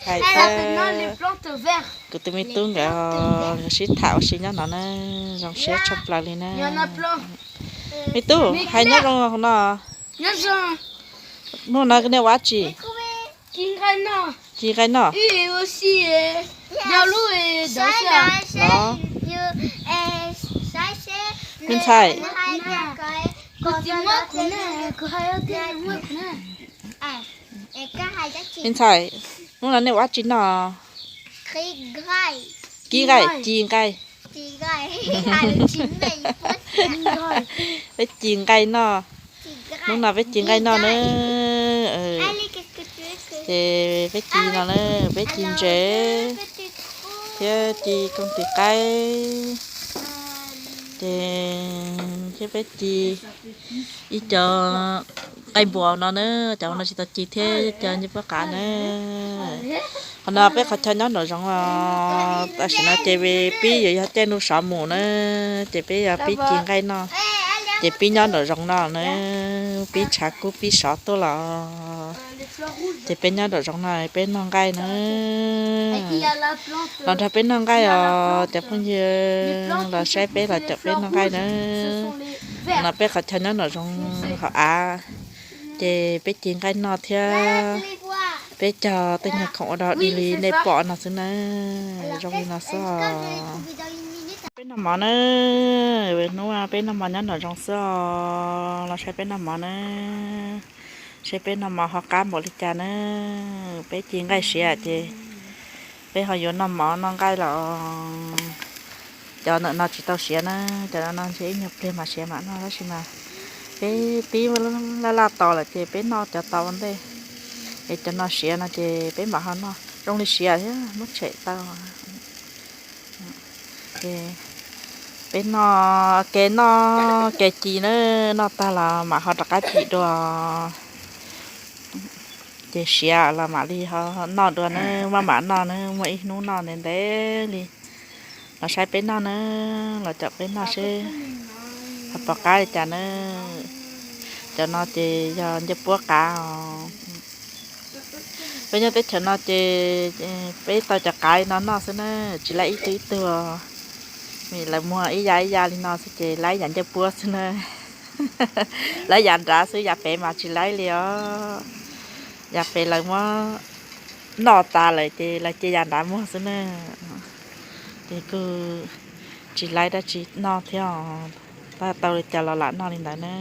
Hais tias kuv tus me tub nkawd sib tham ua si nyob no na, zoo siab tshaj plaws li na. Me tub, hais nyob zoo hauv no. Hnub no nej ua dab tsi? Ci nqaij noj. Los, me ntxhais, me ntxhais, hnub no nej ua dab tsi noj? Kib nqaij, ci nqaij. Peb ci nqaij noj. Hnub no peb ci nqaij noj na. Ces peb ci no na, peb ci ntses thiab ci kooj tis qaib, ces thiab peb ci ib co nqaij npua no na, cov no tsis tau ci thiab, cov ncej puab qav na. Qhov no peb qhov chaw nyob nraum zoov os, tam sim no ces pib yuav yog caij ntuj sov mus na, ces peb yog pib ci nqaij noj, ces pib nyob nraum zoov no na, pib tshav kub pib sov tuaj los, ces peb nyob nraum zoov no peb noj nqaij na. Los nrog peb noj nqaij os cov phooj ywg, los saib peb los caum peb noj nqaij na. No peb qhov chaw nyob nraum zoov hauv av, ces peb ci nqaij noj thiab peb cog tej nyuag khoom ua dog dig li nej pom no xwb na, zoo li no xwb os. Peb noj mov na, hnub peb noj mov nyob nraum zoov xwb os, los saib peb noj mov na, saib peb noj mov ho qab npaum li cas na. Peb ci nqaij siav ces peb ho yuav noj mov noj nqaij los. Cov ntawm no tsis tau siav na, cov no ntshe ib nyuag pliag mam siav mam noj tab sis mas peb pib laj laj tos lawm ces peb noj cov tau ua ntej, es cov no siav no ces peb mam ho noj, zoo li siav thiab muab tshem tau. Ces peb noj ke noj ke ci na, noj tag los mam ho rov qab ci dua. Ces siav los mam li ho noj dua na, maj mam noj na, muaj ib hnub noj ntev ntev li. Los saib peb noj na, los caum peb noj seb ho pom qab li cas na. Cov no ces yog ncej puab qav os. Peb nyob teb chaws no ces peb tau cov qav li no noj xwb na, tsis laib ib tug ib tug. Lawv muag ib yav ib yav li no xwb ces laib yav ncej puab xwb na. Laib yav nrad xwb, yav pem mas tsis laib li os. Yav pem lawv muab noj tas lawm ces lawv cia yav nrad muag xwb na. Ces kuj tsis laib dab tsi noj thiab os, tab tau li cas los lam noj li ntawd na.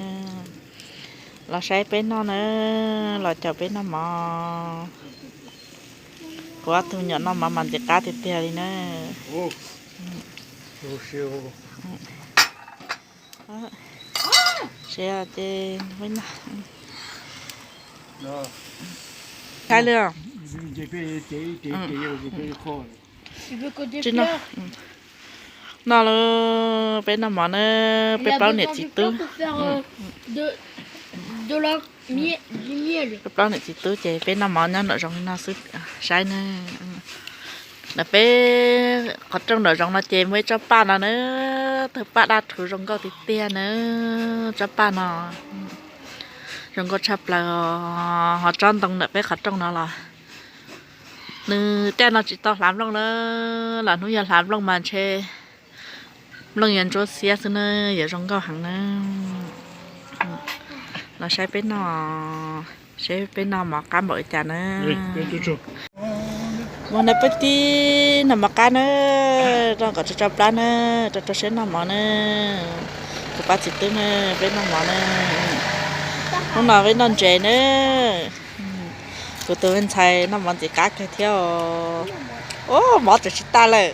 Los saib peb noj na, los caum peb noj mov. Kuv ob tug nyuam noj mov mas ntxim qab tiag tiag li na. Saib li. Tsis noj. Noj lauj, peb noj mov na, peb plaub niam txiv tub. Peb plaub niam txiv tub ces peb noj mov nyob nraum zoov li no xwb, saib na. Ntawm peb qhov rooj nraum zoov no ces muaj ib tsob paj no na, tawg paj daj rhuv zoo nkauj tiag tiag na. Tsob paj no zoo nkauj tshaj plaws, ho tsob ntoo ntawm peb qhov rooj no los nws tej no tsis tau hlav nplooj na, los hnub yog hlav nplooj mas ntshe nplooj yuav ntsuab xiab xwb na, yuav zoo nkauj heev na. Los saib peb noj, saib peb noj mov qab npaum li cas na. Mus na peb tib noj mov qab na, rau kom tso tso plab na, rau rau siab noj mov na. Kuv pab txiv tub na, peb noj mov na. Hnub no peb noj ntses na. Kuv tus me ntxhais noj mov ntxim qab kawg thiab os. Ub, mov tseem tsis tas lawm.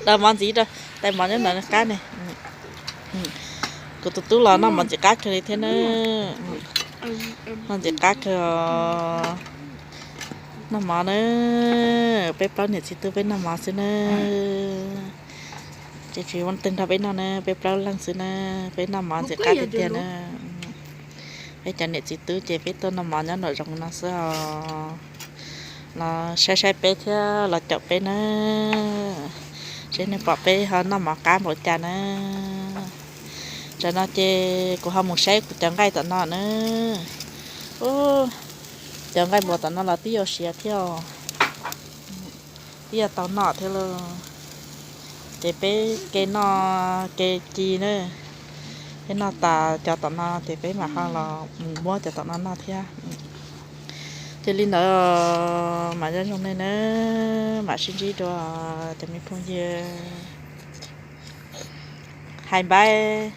Daws mov ntxiv rau, tais mov nyob no qab ne. Kuv tus tub los noj mov ntxim qab kawg li thiab na. Noj ntxim qab kawg os. Noj mov na, peb plaub niam txiv tub peb noj mov xwb na. Ces tsis muaj leej twg nrog peb noj na, peb plaub leeg xwb na, peb noj mov ntxim qab tiag tiag na. Peb cov niam txiv tub ces peb tuaj noj mov nyob nraum zoov no xwb os. Los saib saib peb thiab los caum peb na, seb nej pom peb ho noj mov qab npaum cas na. Tam no ces kuv ho mus saib kuv cov nqaij tom no na. Ub, cov nqaij npua tom no los twb yuav siav thiab os. Twb yog tau noj thiab lauj. Ces peb ke noj ke ci na, peb noj tas cov tom no ces peb mam ho los mus muab cov tom no noj thiab. Ces li ntawd mas nyob zoo nej na, mam sib ntsib dua cov me phooj ywg. Hais npais.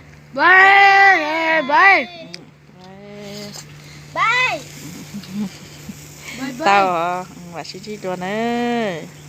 Tau, mam sib ntsib dua nawb.